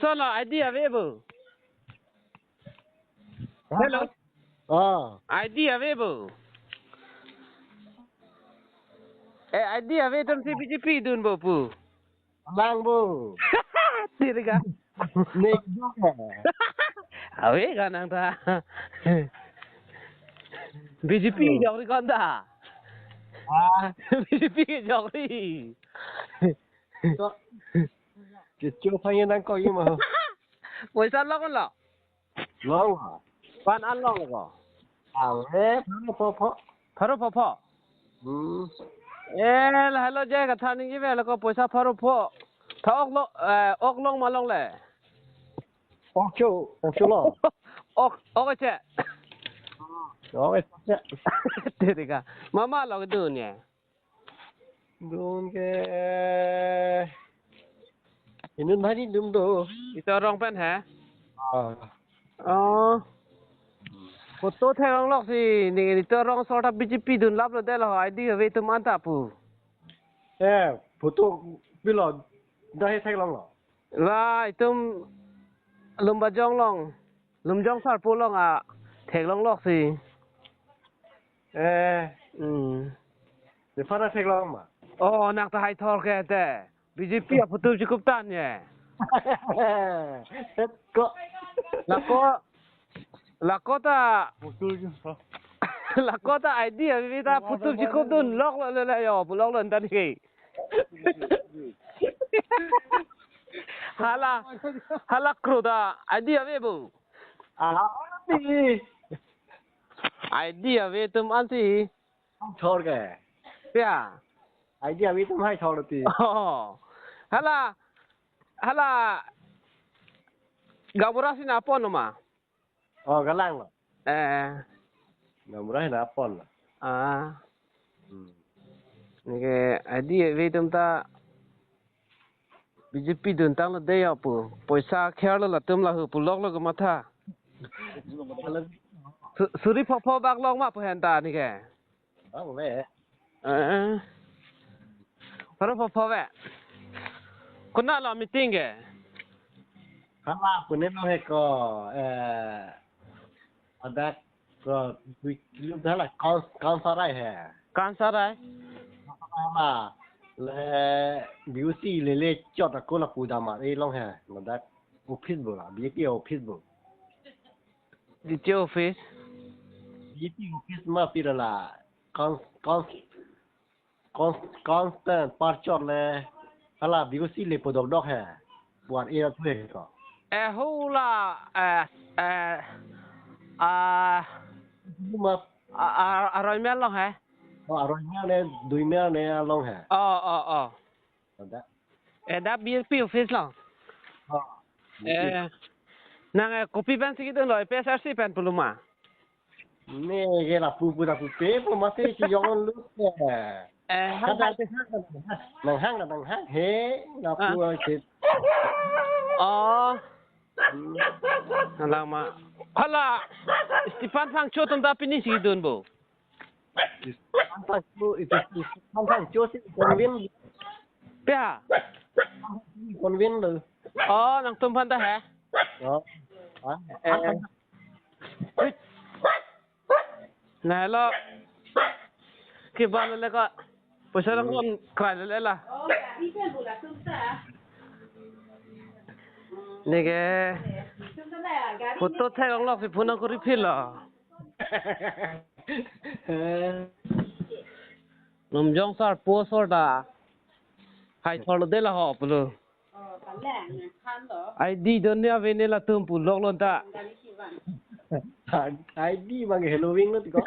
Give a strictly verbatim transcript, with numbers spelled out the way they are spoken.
Solo, I D ave bo. Hello. Oh. I D ave bo. Eh, I D ave atum si B J P dun bo pu. Lang bo. Tirga. Nek juga. Ave ga nang ta. B J P jok ri kon ta. Ah. B J P jok ri. Kok. Kecho phang nang kok ima. Poisa long lo. Long ha. Pan an long ko. Ang eh, pharo pho pho. Pharo pho pho. Hmm. Eh, la hello je katha ningje ve lo ko poisa pharo pho. Tha ok lo, eh, ok long ma longle. Ok cho, ok cho lo. Ok, ok che. Ok che. Tirga. Mama lo dun ye. Dun ke inut bhari dum do. Itum arong pen he? Ah. Oh. Photo theklong lok si, ne itum arong sor ta B J P dun lap lo de lo, I D ave atum anta pu. Eh, photo pilo, dak he theklong lo. La, itum Lumbajong along, Lumjong Sarpo along a theklong lok si. Eh. Hmm. Nephan ta theklong ma? Oh, nang ta hai thor ke te. B J P aphutum chikup tan ye. Ko. Lako, lako ta, lako ta I D ave ta aphutum chikup dun lok lo le le yo, pu lok lo ntan ke. Hala, hala kro ta I D ave bo. Ah, ni. I D ave atum ansi. Thor ke. Ya. I D ave atum hai thor ti. Oh. Hala, hala gaonbura si nangpon ma? Oh, galang lo. Eh. Gaonbura si nangpon lo. Ah. Hmm. Neke I D ave atum ta B J P dun tang lo de ya pu. Poisa kher lo latum la hu pu lok lo ke matha. Su-, suri pho pho bak long ma pu hen ta neke. Bang le. Eh. Pharo pho pho ve. Konat lo meeting ke? Hala, pune lo he ko, eh, adak ko, dui kilo hala, Kan-, Kansarai he. Kansarai? Hala, le, B O C le le chot ako lapu damar e long he, adak office bo la, B J P office bo. D T O office? B J P office ma pira la, Kan-, Kan-, Kan-, Constant parchor le, hala B O C le podok dok he. Buat era tu he ko. Eh, hula, eh, eh, ah, Cuma ah, ah, aroi mel long he. Oh, aroi mel ne, dui mel ne long he. Oh, oh, oh. Ada. Eh, dak B J P office long. Oh. Eh, nang, eh, kopi pen si kedun lo, A P H L C pen pulo ma? Ne ke lapu pu lapu pe pu mati si jong lo. Eh, hang kada hang. Nang hang, nang hang he, lapu ah, ke. Oh. Hmm. Hala ma. Hala. Stephen Phangcho atum ta pini si kedun bo. Stephen Phangcho, itu Stephen Phangcho si convince. Pia? Convince lo. Oh, nangtum aphan ta he? Oh. Ah, eh, eh. Na, hello. Ke ba le ko. Poisa lang kon krai le la. Neke. Photo theklong lok si phone ko refill lo. Lumjong Sarpo asor ta. Hai thor lo de la ho pulo. I D don ne ave ne latum pu lok lo ta. I D bang hello wing lo ti ko.